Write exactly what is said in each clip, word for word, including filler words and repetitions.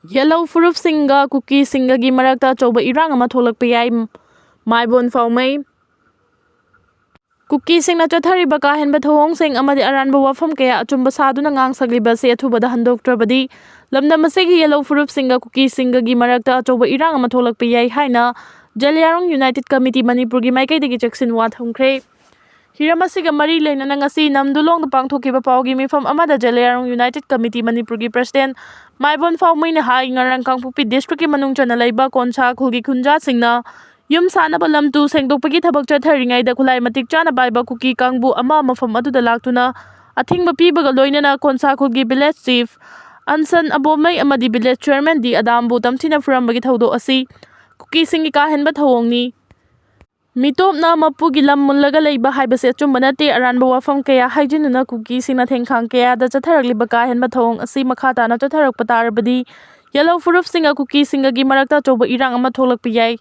ꯌꯦꯜꯂꯧ ꯐꯨꯔꯨꯞꯁꯤꯡꯒ ꯀꯨꯀꯤꯁꯤꯡꯒꯒꯤ ꯃꯔꯛꯇ ꯑꯆꯧꯕ ꯏꯔꯥꯡ ꯑꯃ ꯊꯣꯛꯂꯛꯄ ꯌꯥꯏ꯫ ꯃꯥꯏꯕꯣꯟ ꯐꯥꯎꯃꯩ꯫ ꯀꯨꯀꯤꯁꯤꯡꯅ ꯆꯠꯊꯔꯤꯕ ꯀꯥ ꯍꯦꯟꯕ ꯊꯧꯑꯣꯡꯁꯤꯡ ꯑꯃꯗꯤ ꯑꯔꯥꯟꯕ ꯋꯥꯐꯝ ꯀꯌꯥ ꯑꯆꯨꯝꯕ ꯁꯥꯗꯨꯅ ꯉꯥꯡ ꯁꯛꯂꯤꯕ ꯑꯁꯤ ꯑꯊꯨꯕꯗ ꯍꯟꯗꯣꯛꯇ꯭ꯔꯕꯗꯤ ꯂꯝꯗꯝ ꯑꯁꯤꯒꯤ ꯌꯦꯜꯂꯧ ꯐꯨꯔꯨꯞꯁꯤꯡꯒ ꯀꯨꯀꯤꯁꯤꯡꯒꯒꯤ ꯃꯔꯛꯇ ꯑꯆꯧꯕ ꯏꯔꯥꯡ ꯑꯃ ꯊꯣꯛꯂꯛꯄ ꯌꯥꯏ ꯍꯥꯏꯅ ꯖꯦꯂꯤꯌꯥꯡꯔꯣꯡ ꯌꯨꯅꯥꯏꯇꯦꯗ ꯀꯃꯤꯇꯤ ꯃꯅꯤꯄꯨꯔꯒꯤ ꯃꯥꯏꯀꯩꯗꯒꯤ ꯆꯦꯛꯁꯤꯟ ꯋꯥ ꯊꯝꯈ꯭ꯔꯦ꯫ ꯍꯤꯔꯝ ꯑꯁꯤꯒ ꯃꯔꯤ ꯂꯩꯅꯅ ꯉꯁꯤ ꯅꯝꯗꯨꯂꯣꯡꯗ ꯄꯥꯡꯊꯣꯛꯈꯤꯕ ꯄꯥꯎꯒꯤ ꯃꯤꯐꯝ ꯑꯃꯗ ꯖꯦꯂꯤꯌꯥꯡꯔꯣꯡ ꯌꯨꯅꯥꯏꯇꯦꯗ ꯀꯃꯤꯇꯤ ꯃꯅꯤꯄꯨꯔꯒꯤ ꯄ꯭ꯔꯁꯤꯗꯦꯟ ꯃꯥꯏꯕꯣꯟ ꯐꯥꯎꯃꯩꯅ ꯍꯥꯏ, ꯉꯔꯥꯡ ꯀꯥꯡꯄꯣꯛꯄꯤ ꯗꯤꯁꯇ꯭ꯔꯤꯛꯀꯤ ꯃꯅꯨꯡ ꯆꯟꯅ ꯂꯩꯕ ꯀꯣꯟꯁꯥ ꯈꯨꯜꯒꯤ ꯈꯨꯟꯖꯥꯁꯤꯡꯅ ꯌꯨꯝ ꯁꯥꯅꯕ ꯂꯝ ꯇꯨ ꯁꯦꯡꯗꯣꯛꯄꯒꯤ ꯊꯕꯛ ꯆꯠꯊꯔꯤꯉꯩꯗ ꯈꯨꯠꯂꯥꯏ ꯃꯇꯤꯛ ꯆꯥꯅ ꯄꯥꯏꯕ ꯀꯨꯀꯤ ꯀꯥꯡꯕꯨ ꯑꯃ ꯃꯐꯝ ꯑꯗꯨꯗ ꯂꯥꯛꯇꯨꯅ ꯑꯊꯤꯡꯕ ꯄꯤꯕꯒ ꯂꯣꯏꯅꯅ ꯀꯣꯟꯁꯥ ꯈꯨꯜꯒꯤ ꯚꯤꯂꯦꯖ ꯆꯤꯐ ꯑꯟꯁꯟ ꯑꯕꯣꯝꯃꯩ ꯑꯃꯗꯤ ꯚꯤꯂꯦꯖ ꯆꯤꯌꯔꯃꯦꯟ ꯗꯤ ꯑꯗꯥꯝꯕꯨ ꯇꯝꯊꯤꯅ ꯐꯨꯔꯝꯕꯒꯤ ꯊꯧꯗꯣꯛ ꯑꯁꯤ ꯀꯨꯀꯤꯁꯤꯡꯒꯤ ꯀꯥ ꯍꯦꯟꯕ ꯊꯧꯑꯣꯡꯅꯤ꯫ ꯃꯤꯇꯣꯞꯅ ꯃꯄꯨꯒꯤ ꯂꯝ ꯃꯨꯜꯂꯒ ꯂꯩꯕ ꯍꯥꯏꯕꯁꯤ ꯑꯆꯨꯝꯕ ꯅꯠꯇꯦ꯫ ꯑꯔꯥꯟꯕ ꯋꯥꯐꯝ ꯀꯌꯥ ꯍꯥꯏꯖꯤꯟꯗꯨꯅ ꯀꯨꯀꯤꯁꯤꯡꯅ ꯊꯦꯡꯈꯥꯡ ꯀꯌꯥꯗ ꯆꯠꯊꯔꯛꯂꯤꯕ ꯀꯥ ꯍꯦꯟꯕ ꯊꯧꯑꯣꯡ ꯑꯁꯤ ꯃꯈꯥ ꯇꯥꯅ ꯆꯠꯊꯔꯛꯄ ꯇꯥꯔꯕꯗꯤ ꯌꯦꯜꯂꯧ ꯐꯨꯔꯨꯞꯁꯤꯡꯒ ꯀꯨꯀꯤꯁꯤꯡꯒꯒꯤ ꯃꯔꯛꯇ ꯑꯆꯧꯕ ꯏꯔꯥꯡ ꯑꯃ ꯊꯣꯛꯂꯛꯄ ꯌꯥꯏ꯫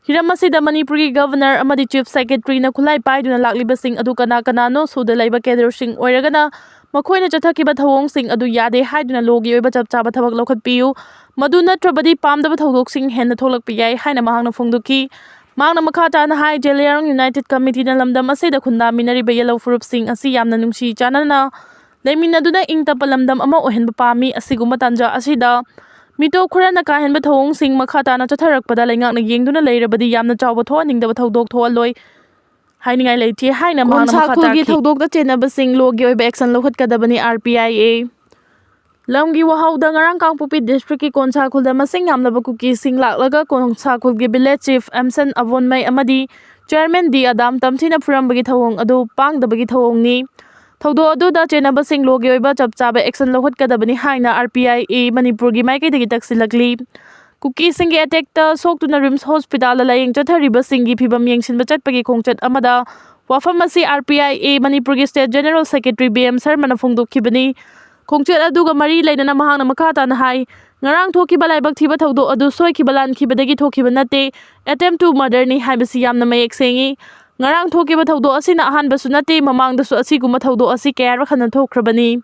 ꯍꯤꯔꯝ ꯑꯁꯤꯗ ꯃꯅꯤꯄꯨꯔꯒꯤ ꯒꯚꯔꯅꯔ ꯑꯃꯗꯤ ꯆꯤꯐ ꯁꯦꯀ꯭ꯔꯦꯇꯔꯤꯅ ꯈꯨꯠꯂꯥꯏ ꯄꯥꯏꯗꯨꯅ ꯂꯥꯛꯂꯤꯕꯁꯤꯡ ꯑꯗꯨ ꯀꯅꯥ ꯀꯅꯥꯅꯣ? ꯁꯨꯗ ꯂꯩꯕ ꯀꯦꯗꯔꯁꯤꯡ ꯑꯣꯏꯔꯒꯅ ꯃꯈꯣꯏꯅ ꯆꯠꯊꯈꯤꯕ ꯊꯧꯑꯣꯡꯁꯤꯡ ꯑꯗꯨ ꯌꯥꯗꯦ ꯍꯥꯏꯗꯨꯅ ꯂꯣꯒꯤ ꯑꯣꯏꯕ ꯆꯞ ꯆꯥꯕ ꯊꯕꯛ ꯂꯧꯈꯠꯄꯤꯌꯨ꯫ ꯃꯗꯨ ꯅꯠꯇ꯭ꯔꯕꯗꯤ ꯄꯥꯝꯗꯕ ꯊꯧꯗꯣꯛꯁꯤꯡ ꯍꯦꯟꯅ ꯊꯣꯛꯂꯛꯄ ꯌꯥꯏ ꯍꯥꯏꯅ ꯃꯍꯥꯛꯅ ꯐꯣꯡꯗꯣꯛꯈꯤ꯫ ꯃꯍꯥꯛꯅ ꯃꯈꯥ ꯇꯥꯅ ꯍꯥꯏ, ꯖꯦꯂꯤꯌꯥꯡꯔꯣꯡ ꯌꯨꯅꯥꯏꯇꯦꯗ ꯀꯃꯤꯇꯤꯅ ꯂꯝꯗꯝ ꯑꯁꯤꯗ ꯈꯨꯟꯗꯥꯃꯤꯟꯅꯔꯤꯕ ꯌꯦꯜꯂꯧ ꯐꯨꯔꯨꯞꯁꯤꯡ ꯑꯁꯤ ꯌꯥꯝꯅ ꯅꯨꯡꯁꯤ ꯆꯥꯟꯅꯅ ꯂꯩꯃꯤꯟꯅꯗꯨꯅ ꯏꯪ ꯇꯞꯄ ꯂꯝꯗꯝ ꯑꯃ ꯑꯣꯏꯍꯟꯕ ꯄꯥꯝꯃꯤ꯫ ꯑꯁꯤꯒꯨꯝꯕ ꯇꯥꯟꯖꯥ ꯑꯁꯤꯗ ꯃꯤꯇꯣꯞ ꯈꯔꯅ ꯀꯥ ꯍꯦꯟꯕ ꯊꯧꯑꯣꯡꯁꯤꯡ ꯃꯈꯥ ꯇꯥꯅ ꯆꯠꯊꯔꯛꯄꯗ ꯂꯩꯉꯥꯛꯅ ꯌꯦꯡꯗꯨꯅ ꯂꯩꯔꯕꯗꯤ ꯌꯥꯝꯅ ꯆꯥꯎꯕ ꯊꯣꯛꯍꯟꯅꯤꯡꯗꯕ ꯊꯧꯗꯣꯛ ꯊꯣꯛꯍꯜꯂꯣꯏ ꯍꯥꯏꯅꯤꯡꯉꯥꯏ ꯂꯩꯇꯦ ꯍꯥꯏꯅ ꯃꯍꯥꯛꯅ ꯀꯣꯟꯁꯥ ꯃꯈꯥ ꯈꯨꯜꯒꯤ ꯇꯥꯈꯤ꯫ ꯊꯧꯗꯣꯛꯇ ꯆꯦꯟꯅꯕꯁꯤꯡ ꯂꯣꯒꯤ ꯑꯣꯏꯕ ꯑꯦꯛꯁꯟ ꯂꯧꯈꯠꯀꯗꯕꯅꯤ, ꯑꯥꯔ ꯄꯤ ꯑꯥꯏ ꯑꯦ꯫ ꯂꯝꯒꯤ ꯋꯥꯍꯧꯗ ꯉꯔꯥꯡ ꯀꯥꯡꯄꯣꯛꯄꯤ ꯗꯤꯁꯇ꯭ꯔꯤꯛꯀꯤ ꯀꯣꯟꯁꯥ ꯈꯨꯜꯗ ꯃꯁꯤꯡ ꯌꯥꯝꯂꯕ ꯀꯨꯀꯤꯁꯤꯡ ꯂꯥꯛꯂꯒ ꯀꯣꯟꯁꯥ ꯈꯨꯜꯒꯤ ꯚꯤꯂꯦꯖ ꯆꯤꯐ ꯑꯦꯝꯁꯟ ꯑꯕꯣꯟꯃꯩ ꯑꯃꯗꯤ ꯆꯤꯌꯔꯃꯦꯟ ꯗꯤ ꯑꯗꯥꯝ ꯇꯝꯊꯤꯅ ꯐꯨꯔꯝꯕꯒꯤ ꯊꯧꯑꯣꯡ ꯑꯗꯨ ꯄꯥꯡꯗꯕꯒꯤ ꯊꯧꯑꯣꯡꯅꯤ꯫ ꯊꯧꯗꯣꯛ ꯑꯗꯨꯗ ꯆꯦꯟꯅꯕꯁꯤꯡ ꯂꯣꯒꯤ ꯑꯣꯏꯕ ꯆꯞ ꯆꯥꯕ ꯑꯦꯛꯁꯟ ꯂꯧꯈꯠꯀꯗꯕꯅꯤ ꯍꯥꯏꯅ ꯑꯥꯔ ꯄꯤ ꯑꯥꯏ ꯑꯦ ꯃꯅꯤꯄꯨꯔꯒꯤ ꯃꯥꯏꯀꯩꯗꯒꯤ ꯇꯛꯁꯤꯜꯂꯛꯂꯤ꯫ ꯀꯨꯀꯤꯁꯤꯡꯒꯤ ꯑꯦꯇꯦꯛꯇ ꯁꯣꯛꯇꯨꯅ ꯔꯤꯝꯁ ꯍꯣꯁꯄꯤꯇꯥꯜꯗ ꯂꯥꯌꯦꯡ ꯆꯠꯊꯔꯤꯕꯁꯤꯡꯒꯤ ꯐꯤꯕꯝ ꯌꯦꯡꯁꯤꯟꯕ ꯆꯠꯄꯒꯤ ꯈꯣꯡꯆꯠ ꯑꯃꯗ ꯋꯥꯐꯝ ꯑꯁꯤ ꯑꯥꯔ ꯄꯤ ꯑꯥꯏ ꯑꯦ ꯃꯅꯤꯄꯨꯔꯒꯤ state general secretary B M ꯁꯔꯃꯅ ꯐꯣꯡꯗꯣꯛꯈꯤꯕꯅꯤ꯫ ꯈꯣꯡꯆꯠ ꯑꯗꯨꯒ ꯃꯔꯤ ꯂꯩꯅꯅ ꯃꯍꯥꯛꯅ ꯃꯈꯥ ꯇꯥꯅ ꯍꯥꯏ, ꯉꯔꯥꯡ ꯊꯣꯛꯈꯤꯕ ꯂꯥꯏꯕꯛ ꯊꯤꯕ ꯊꯧꯗꯣꯛ ꯑꯗꯨ ꯁꯣꯏꯈꯤꯕ ꯂꯥꯟꯈꯤꯕꯗꯒꯤ ꯊꯣꯛꯈꯤꯕ ꯅꯠꯇꯦ, ꯑꯦꯇꯦꯝ ꯇꯨ ꯃꯔꯗꯔꯅꯤ ꯍꯥꯏꯕꯁꯤ ꯌꯥꯝꯅ ꯃꯌꯦꯛ ꯁꯦꯡꯏ꯫ ꯉꯔꯥꯡ ꯊꯣꯛꯈꯤꯕ ꯊꯧꯗꯣꯛ ꯑꯁꯤꯅ ꯑꯍꯥꯟꯕꯁꯨ ꯅꯠꯇꯦ, ꯃꯃꯥꯡꯗꯁꯨ ꯑꯁꯤꯒꯨꯝꯕ ꯊꯧꯗꯣꯛ ꯑꯁꯤ ꯀꯌꯥꯔꯛ ꯍꯟꯅ ꯊꯣꯛꯈ꯭ꯔꯕꯅꯤ꯫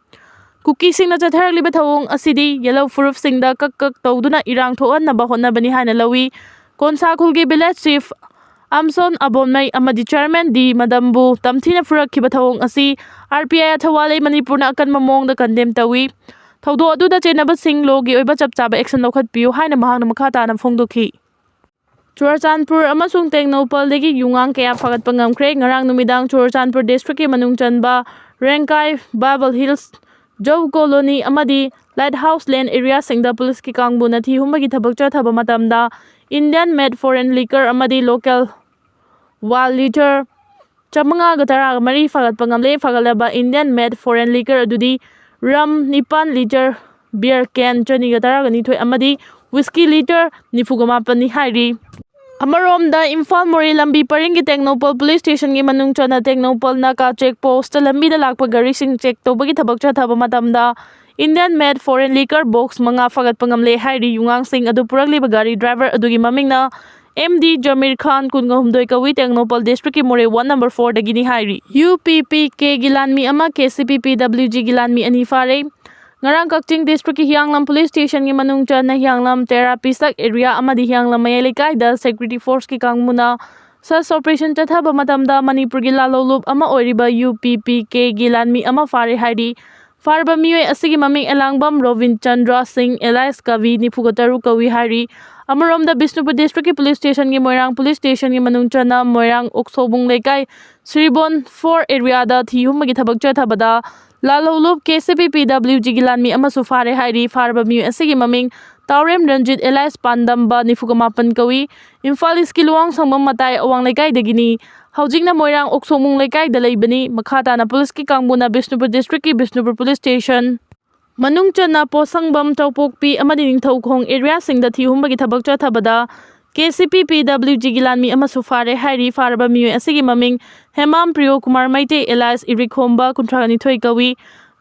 ꯀꯨꯀꯤꯁꯤꯡꯅ ꯆꯠꯊꯔꯛꯂꯤꯕ ꯊꯧꯑꯣꯡ ꯑꯁꯤꯗꯤ ꯌꯦꯜꯍꯧ ꯐꯨꯔꯨꯞꯁꯤꯡꯗ ꯀꯛ ꯀꯛ ꯇꯧꯗꯨꯅ ꯏꯔꯥꯡ ꯊꯣꯛꯍꯟꯅꯕ ꯍꯣꯠꯅꯕꯅꯤ ꯍꯥꯏꯅ ꯂꯧꯏ꯫ ꯀꯣꯟꯁꯥ ꯈꯨꯜꯒꯤ ꯚꯤꯂꯦꯖ ꯆꯤꯐ ꯑꯝꯁꯣꯟ ꯑꯕꯣꯟꯃꯩ ꯑꯃꯗꯤ ꯆꯤꯌꯔꯃꯦꯟ ꯗꯤ ꯃꯗꯝꯕꯨ ꯇꯝꯊꯤꯅ ꯐꯨꯔꯛꯈꯤꯕ ꯊꯧꯑꯣꯡ ꯑꯁꯤ ꯑꯥꯔ ꯄꯤ ꯑꯥꯏ ꯑꯊꯋꯥꯂꯩ ꯃꯅꯤꯄꯨꯔꯅ ꯑꯀꯟꯕ ꯃꯑꯣꯡꯗ ꯀꯟꯗꯦꯝ ꯇꯧꯏ꯫ ꯊꯧꯗꯣꯛ ꯑꯗꯨꯗ ꯆꯦꯟꯅꯕꯁꯤꯡ ꯂꯣꯒꯤ ꯑꯣꯏꯕ ꯆꯞ ꯆꯥꯕ ꯑꯦꯛꯁꯟ ꯂꯧꯈꯠꯄꯤꯌꯨ ꯍꯥꯏꯅ ꯃꯍꯥꯛꯅ ꯃꯈꯥ ꯇꯥꯅ ꯐꯣꯡꯗꯣꯛꯈꯤ꯫ ꯆꯨꯔꯆꯥꯟꯄꯨꯔ ꯑꯃꯁꯨꯡ ꯇꯦꯡꯅꯧꯄꯜꯗꯒꯤ ꯌꯨꯉꯥꯡ ꯀꯌꯥ ꯐꯥꯒꯠꯄ ꯉꯝꯈ꯭ꯔꯦ꯫ ꯉꯔꯥꯡ ꯅꯨꯃꯤꯗꯥꯡ ꯆꯨꯔꯆꯥꯟꯄꯨꯔ ꯗꯤꯁꯇ꯭ꯔꯤꯛꯀꯤ ꯃꯅꯨꯡ ꯆꯟꯕ ꯔꯦꯡꯀꯥꯏ, ꯕꯥꯕꯜ ꯍꯤꯜꯁ, ꯖꯧ ꯀꯣꯂꯣꯅꯤ ꯑꯃꯗꯤ ꯂꯥꯏꯠ ꯍꯥꯎꯁ ꯂꯦꯟ ꯑꯦꯔꯤꯌꯥꯁꯤꯡꯗ ꯄꯨꯂꯤꯁꯀꯤ ꯀꯥꯡꯕꯨꯅ ꯊꯤ ꯍꯨꯝꯕꯒꯤ ꯊꯕꯛ ꯆꯠꯊꯕ ꯃꯇꯝꯗ ꯏꯟꯗꯤꯌꯟ ꯃꯦꯗ ꯐꯣꯔꯦꯟ ꯂꯤꯀꯔ ꯑꯃꯗꯤ ꯂꯣꯀꯦꯜ ꯋꯥꯟ ꯂꯤꯇꯔ ꯆꯥꯃꯉꯥꯒ ꯇꯔꯥꯒ ꯃꯔꯤ ꯐꯥꯒꯠꯄ ꯉꯝꯂꯦ꯫ ꯐꯥꯒꯠꯂꯕ ꯏꯟꯗꯤꯌꯟ ꯃꯦꯗ ꯐꯣꯔꯦꯟ ꯂꯤꯀꯔ ꯑꯗꯨꯗꯤ ꯔꯝ ꯅꯤꯄꯥꯟ ꯂꯤꯇꯔ, ꯕꯤꯌꯔ ꯀꯦꯟ ꯆꯅꯤꯒ ꯇꯔꯥꯒ ꯅꯤꯊꯣꯏ ꯑꯃꯗꯤ ꯋꯤꯁꯀꯤ ꯂꯤꯇꯔ ꯅꯤꯐꯨꯒ ꯃꯥꯄꯟꯅꯤ ꯍꯥꯏꯔꯤ꯫ ꯑꯃꯔꯣꯝꯗ ꯏꯝꯐꯥꯜ ꯃꯣꯔꯦ ꯂꯝꯕꯤ ꯄꯔꯤꯡꯒꯤ ꯇꯦꯡꯅꯧꯄꯜ ꯄꯨꯂꯤꯁ ꯁ꯭ꯇꯦꯁꯟꯒꯤ ꯃꯅꯨꯡ ꯆꯟꯅ ꯇꯦꯡꯅꯧꯄꯜ ꯅꯥꯀꯥ ꯆꯦꯛ ꯄꯣꯁꯇ ꯂꯝꯕꯤꯗ ꯂꯥꯛꯄ ꯒꯥꯔꯤꯁꯤꯡ ꯆꯦꯛ ꯇꯧꯕꯒꯤ ꯊꯕꯛ ꯆꯠꯊꯕ ꯃꯇꯝꯗ ꯏꯟꯗꯤꯌꯟ ꯃꯦꯗ ꯐꯣꯔꯦꯟ ꯂꯤꯀꯔ ꯕꯣꯛꯁ ꯃꯉꯥ ꯐꯥꯒꯠꯄ ꯉꯝꯂꯦ ꯍꯥꯏꯔꯤ꯫ ꯌꯨꯉꯥꯡꯁꯤꯡ ꯑꯗꯨ ꯄꯨꯔꯛꯂꯤꯕ ꯒꯥꯔꯤ ꯗ꯭ꯔꯥꯏꯚꯔ ꯑꯗꯨꯒꯤ ꯃꯃꯤꯡꯅ ꯑꯦꯝ ꯗꯤ ꯖꯃꯤꯔ ꯈꯥꯟ, ꯀꯨꯟꯒ ꯍꯨꯝꯗꯣꯏ ꯀꯧꯏ, ꯇꯦꯡꯅꯧꯄꯜ ꯗꯤꯁꯇ꯭ꯔꯤꯛꯀꯤ ꯃꯣꯔꯦ ꯋꯥꯔꯗ ꯅꯝꯕꯔ ꯐꯣꯔꯗꯒꯤꯅꯤ ꯍꯥꯏꯔꯤ꯫ ꯌꯨ ꯄꯤ ꯄꯤ ꯀꯦꯒꯤ ꯂꯥꯟꯃꯤ ꯑꯃ, ꯀꯦ ꯁꯤ ꯄꯤ ꯄꯤ ꯗꯕ꯭ꯂꯤꯎ ꯖꯤꯒꯤ ꯂꯥꯟꯃꯤ ꯑꯅꯤ ꯐꯥꯔꯦ꯫ ꯉꯔꯥꯡ ꯀꯛꯆꯤꯡ ꯗꯤꯁꯇ꯭ꯔꯤꯛꯀꯤ ꯍꯤꯌꯥꯡꯂꯝ ꯄꯨꯂꯤꯁ ꯁ꯭ꯇꯦꯁꯟꯒꯤ ꯃꯅꯨꯡ ꯆꯟꯅ ꯍꯤꯌꯥꯡꯂꯝ ꯇꯦꯔꯥ ꯄꯤꯁꯛ ꯑꯦꯔꯤꯌꯥ ꯑꯃꯗꯤ ꯍꯤꯌꯥꯡꯂꯝ ꯃꯌꯥꯏ ꯂꯩꯀꯥꯏꯗ ꯁꯦꯀ꯭ꯌꯨꯔꯤꯇꯤ ꯐꯣꯔꯁꯀꯤ ꯀꯥꯡꯕꯨꯅ ꯁꯔꯆ ꯑꯣꯄꯔꯦꯁꯟ ꯆꯠꯊꯕ ꯃꯇꯝꯗ ꯃꯅꯤꯄꯨꯔꯒꯤ ꯂꯥꯜꯍꯧꯂꯨꯞ ꯑꯃ ꯑꯣꯏꯔꯤꯕ ꯌꯨ ꯄꯤ ꯄꯤ ꯀꯦꯒꯤ ꯂꯥꯟꯃꯤ ꯑꯃ ꯐꯥꯔꯦ ꯍꯥꯏꯔꯤ꯫ ꯐꯥꯔꯕ ꯃꯤꯑꯣꯏ ꯑꯁꯤꯒꯤ ꯃꯃꯤꯡ ꯑꯦꯂꯥꯡꯕꯝ ꯔꯣꯕꯤꯟ ꯆꯟꯗ꯭ꯔ ꯁꯤꯡ ꯑꯦꯂꯥꯏꯁ ꯀꯕꯤ ꯅꯤꯐꯨꯒ ꯇꯔꯨꯛ ꯀꯧꯏ ꯍꯥꯏꯔꯤ꯫ ꯑꯃꯔꯣꯝꯗ ꯕꯤꯁꯅꯨꯄꯨꯔ ꯗꯤꯁꯇ꯭ꯔꯤꯛꯀꯤ ꯄꯨꯂꯤꯁ ꯁ꯭ꯇꯦꯁꯟꯒꯤ ꯃꯣꯏꯔꯥꯡ ꯄꯨꯂꯤꯁ ꯁ꯭ꯇꯦꯁꯟꯒꯤ ꯃꯅꯨꯡ ꯆꯟꯅ ꯃꯣꯏꯔꯥꯡ ꯑꯣꯛꯁꯣꯕꯨꯡ ꯂꯩꯀꯥꯏ ꯁ꯭ꯔꯤꯕꯣꯟ ꯐꯣꯔ ꯑꯦꯔꯤꯌꯥꯗ ꯊꯤ ꯍꯨꯝꯕꯒꯤ ꯊꯕꯛ ꯆꯠꯊꯕꯗ ꯂꯥꯜꯍꯧꯂꯨꯞ ꯀꯦ ꯁꯤ ꯄꯤ ꯄꯤ ꯗꯕ꯭ꯂꯤꯎ ꯖꯤꯒꯤ ꯂꯥꯟꯃꯤ ꯑꯃꯁꯨ ꯐꯥꯔꯦ ꯍꯥꯏꯔꯤ꯫ ꯐꯥꯔꯕ ꯃꯤꯑꯣꯏ ꯑꯁꯤꯒꯤ ꯃꯃꯤꯡ ꯇꯥꯎꯔꯦꯝ ꯔꯟꯖꯤꯠ ꯑꯦꯂꯥꯏꯁ ꯄꯥꯟꯗꯝꯕ ꯅꯤꯐꯨꯒ ꯃꯥꯄꯟ ꯀꯧꯏ꯫ ꯏꯝꯐꯥꯜ ꯏꯁꯀꯤ ꯂꯨꯋꯥꯡꯁꯪꯕꯝ ꯃꯇꯥꯏ ꯑꯋꯥꯡ ꯂꯩꯀꯥꯏꯗꯒꯤꯅꯤ꯫ ꯍꯧꯖꯤꯛꯅ ꯃꯣꯏꯔꯥꯡ ꯑꯣꯛꯁꯣꯡꯃꯨꯡ ꯂꯩꯀꯥꯏꯗ ꯂꯩꯕꯅꯤ꯫ ꯃꯈꯥ ꯇꯥꯅ ꯄꯨꯂꯤꯁꯀꯤ ꯀꯥꯡꯕꯨꯅ ꯕꯤꯁꯅꯨꯄꯨꯔ ꯗꯤꯁꯇ꯭ꯔꯤꯛꯀꯤ ꯕꯤꯁꯅꯨꯄꯨꯔ ꯄꯨꯂꯤꯁ ꯁ꯭ꯇꯦꯁꯟ ꯃꯅꯨꯡ ꯆꯟꯅ ꯄꯣꯠꯁꯪꯕꯝ, ꯆꯥꯎꯄꯣꯛꯄꯤ ꯑꯃꯗꯤ ꯅꯤꯡꯊꯧꯈꯣꯡ ꯑꯦꯔꯤꯌꯥꯁꯤꯡꯗ ꯊꯤ ꯍꯨꯝꯕꯒꯤ ꯊꯕꯛ ꯆꯠꯊꯕꯗ ꯀꯦ ꯁꯤ ꯄꯤ ꯄꯤ ꯗꯕ꯭ꯂꯤꯎ ꯖꯤꯒꯤ ꯂꯥꯟꯃꯤ ꯑꯃꯁꯨ ꯐꯥꯔꯦ ꯍꯥꯏꯔꯤ꯫ ꯐꯥꯔꯕ ꯃꯤꯑꯣꯏ ꯑꯁꯤꯒꯤ ꯃꯃꯤꯡ ꯍꯦꯃꯥꯝ ꯄ꯭ꯔꯤꯌꯣ ꯀꯨꯃꯥꯔ ꯃꯩꯇꯩ ꯑꯦꯂꯥꯏꯁ ꯏꯔꯤꯈꯣꯝꯕ ꯀꯨꯟꯊ꯭ꯔꯥꯒ ꯅꯤꯊꯣꯏ ꯀꯧꯏ꯫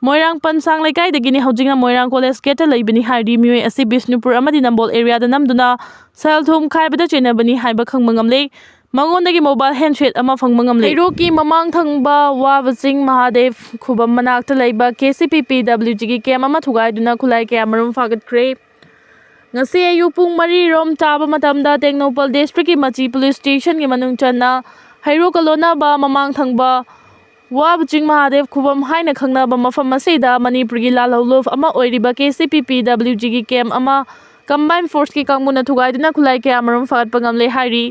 ꯃꯣꯏꯔꯥꯡ ꯄꯟꯁꯥꯡ ꯂꯩꯀꯥꯏꯗꯒꯤꯅꯤ꯫ ꯍꯧꯖꯤꯛꯅ ꯃꯣꯏꯔꯥꯡ ꯀꯣꯂꯦꯖ ꯒꯦꯠꯇ ꯂꯩꯕꯅꯤ ꯍꯥꯏꯔꯤ꯫ ꯃꯤꯑꯣꯏ ꯑꯁꯤ ꯕꯤꯁꯅꯨꯄꯨꯔ ꯑꯃꯗꯤ ꯅꯝꯕꯣꯜ ꯑꯦꯔꯤꯌꯥꯗ ꯅꯝꯗꯨꯅ ꯁꯦꯜ ꯊꯨꯝ ꯈꯥꯏꯕꯗ ꯆꯦꯟꯅꯕꯅꯤ ꯍꯥꯏꯕ ꯈꯪꯕ ꯉꯝꯂꯦ꯫ ꯃꯉꯣꯟꯗꯒꯤ mobile handset ꯑꯃ ꯐꯪꯕ ꯉꯝꯂꯦ꯫ ꯍꯩꯔꯣꯛꯀꯤ ꯃꯃꯥꯡ ꯊꯪꯕ ꯋꯥꯕ ꯆꯤꯡ ꯃꯍꯥꯗꯦꯕ ꯈꯨꯕꯝ ꯃꯅꯥꯛꯇ ꯂꯩꯕ ꯀꯦ ꯁꯤ ꯄꯤ ꯄꯤ ꯗꯕ꯭ꯂꯤꯎ ꯖꯤꯒꯤ camp ꯑꯃ ꯊꯨꯒꯥꯏꯗꯨꯅ ꯈꯨꯠꯂꯥꯏ ꯀꯌꯥ ꯃꯔꯨꯝ ꯐꯥꯒꯠꯈ꯭ꯔꯦ꯫ ꯉꯁꯤ ꯑꯌꯨꯛ ꯄꯨꯡ ꯃꯔꯤ ꯔꯣꯝ ꯇꯥꯕ ꯃꯇꯝꯗ ꯇꯦꯡꯅꯧꯄꯜ districtꯀꯤ ꯃꯆꯤ police stationꯒꯤ ꯃꯅꯨꯡ ꯆꯟꯅ ꯍꯩꯔꯣꯛꯀ ꯂꯣꯟꯅꯕ ꯃꯃꯥꯡ ꯊꯪꯕ ꯋꯥꯕ ꯆꯤꯡ ꯃꯍꯥꯗꯦꯕ ꯈꯨꯕꯝ ꯍꯥꯏꯅ ꯈꯪꯅꯕ ꯃꯐꯝ ꯑꯁꯤꯗ ꯃꯅꯤꯄꯨꯔꯒꯤ ꯂꯥꯜꯍꯧꯂꯨꯞ ꯑꯃ ꯑꯣꯏꯔꯤꯕ ꯀꯦ ꯁꯤ ꯄꯤ ꯄꯤ ꯗꯕ꯭ꯂꯤꯎ ꯖꯤꯒꯤ camp ꯑꯃ combined forceꯀꯤ ꯀꯥꯡꯕꯨꯅ ꯊꯨꯒꯥꯏꯗꯨꯅ ꯈꯨꯠꯂꯥꯏ ꯀꯌꯥ ꯃꯔꯨꯝ ꯐꯥꯒꯠꯄ ꯉꯝꯂꯦ ꯍꯥꯏꯔꯤ꯫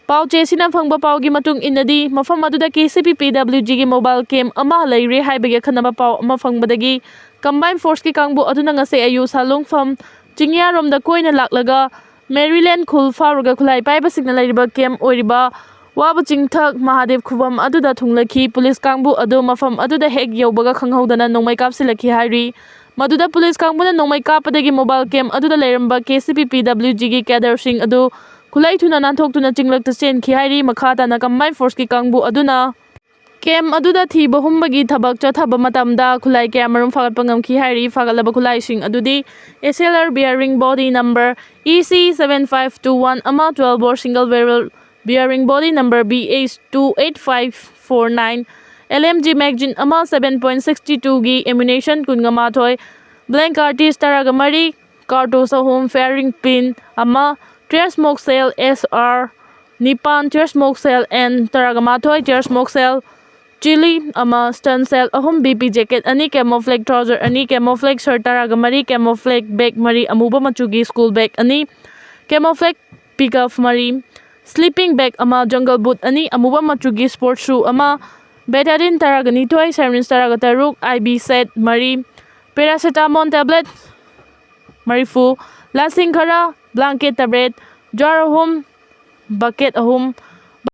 ꯄꯥꯎ ꯆꯦꯁꯤꯅ ꯐꯪꯕ ꯄꯥꯎꯒꯤ ꯃꯇꯨꯡ ꯏꯟꯅꯗꯤ, ꯃꯐꯝ ꯑꯗꯨꯗ ꯀꯦ ꯁꯤ ꯄꯤ ꯄꯤ ꯗꯕ꯭ꯂꯤꯎ ꯖꯤꯒꯤ mobile camp ꯑꯃ ꯂꯩꯔꯦ ꯍꯥꯏꯕꯒꯤ ꯑꯈꯟꯅꯕ ꯄꯥꯎ ꯑꯃ ꯐꯪꯕꯗꯒꯤ combined forceꯀꯤ ꯀꯥꯡꯕꯨ ꯑꯗꯨꯅ ꯉꯁꯤ ꯑꯌꯨꯛ ꯁꯥꯂꯨꯡꯐꯝ ꯆꯤꯡꯌꯥꯔꯣꯝꯗ ꯀꯣꯏꯅ ꯂꯥꯛꯂꯒ ꯃꯦꯔꯤꯂꯦꯟ ꯈꯨꯜ ꯐꯥꯎꯔꯒ ꯈꯨꯠꯂꯥꯏ ꯄꯥꯏꯕꯁꯤꯡꯅ ꯂꯩꯔꯤꯕ camp ꯑꯣꯏꯔꯤꯕ ꯋꯥꯕ ꯆꯤꯡꯊꯛ ꯃꯍꯥꯗꯦꯕ ꯈꯨꯕꯝ ꯑꯗꯨꯗ ꯊꯨꯡꯂꯈꯤ꯫ Police ꯀꯥꯡꯕꯨ ꯑꯗꯨ ꯃꯐꯝ ꯑꯗꯨꯗ ꯍꯦꯛ ꯌꯧꯕꯒ ꯈꯪꯍꯧꯗꯅ ꯅꯣꯡꯃꯩ ꯀꯥꯞꯁꯤꯜꯂꯛꯈꯤ ꯍꯥꯏꯔꯤ꯫ ꯃꯗꯨꯗ police ꯀꯥꯡꯕꯨꯅ ꯅꯣꯡꯃꯩ ꯀꯥꯞꯄꯗꯒꯤ mobile camp ꯑꯗꯨꯗ ꯂꯩꯔꯝꯕ ꯀꯦ ꯁꯤ ꯄꯤ ꯄꯤ ꯗꯕ꯭ꯂꯤꯎ ꯖꯤꯒꯤ cadreꯁꯤꯡ ꯑꯗꯨ ꯈꯨꯠꯂꯥꯏ ꯊꯨꯅ ꯅꯥꯟꯊꯣꯛꯇꯨꯅ ꯆꯤꯡꯂꯛꯇ ꯆꯦꯟꯈꯤ ꯍꯥꯏꯔꯤ꯫ ꯃꯈꯥ ꯇꯥꯅ combined forceꯀꯤ ꯀꯥꯡꯕꯨ ꯑꯗꯨꯅ camp ꯑꯗꯨꯗ ꯊꯤꯕ ꯍꯨꯝꯕꯒꯤ ꯊꯕꯛ ꯆꯠꯊꯕ ꯃꯇꯝꯗ ꯈꯨꯠꯂꯥꯏ ꯀꯌꯥ ꯃꯔꯨꯝ ꯐꯥꯒꯠꯄ ꯉꯝꯈꯤ ꯍꯥꯏꯔꯤ꯫ ꯐꯥꯒꯠꯂꯕ ꯈꯨꯠꯂꯥꯏꯁꯤꯡ ꯑꯗꯨꯗꯤ S L R bearing body number E C seven five two one ꯑꯃ, twelve bore single barrel bearing body number B H two eight five four nine, L M G magazine ꯑꯃ, seven point sixty twoꯒꯤ ammunition ꯀꯨꯟꯒ ꯃꯥꯊꯣꯏ, blank cartridge ꯇꯔꯥꯒ ꯃꯔꯤ, cartouche ꯑꯍꯨꯝ, firing pin ꯑꯃ, tear smoke shell S R ꯅꯤꯄꯥꯟ, tear smoke shell N ꯇꯔꯥꯒ ꯃꯥꯊꯣꯏ, tear smoke shell ꯆꯤꯂꯤ ꯑꯃ, stun shell ꯑꯍꯨꯝ, B P jacket ꯑꯅꯤ, camouflage trouser ꯑꯅꯤ, camouflage shirt ꯇꯔꯥꯒ ꯃꯔꯤ, camouflage bag ꯃꯔꯤ, ꯑꯃꯨꯕ ꯃꯆꯨꯒꯤ school bag ꯑꯅꯤ, camouflage pickup ꯃꯔꯤ, sleeping bag ꯑꯃ, jungle boot ꯑꯅꯤ, ꯑꯃꯨꯕ ꯃꯆꯨꯒꯤ sport shoe ꯑꯃ, Betadine ꯇꯔꯥꯒ ꯅꯤꯊꯣꯏ, syringe ꯇꯔꯥꯒ ꯇꯔꯨꯛ, I V set ꯃꯔꯤ, paracetamol tablet ꯃꯔꯤꯐꯨ, ꯂꯁꯤꯡ ꯈꯔ, blanket ꯇꯔꯦꯠ, jar ꯑꯍꯨꯝ, bucket ꯑꯍꯨꯝ,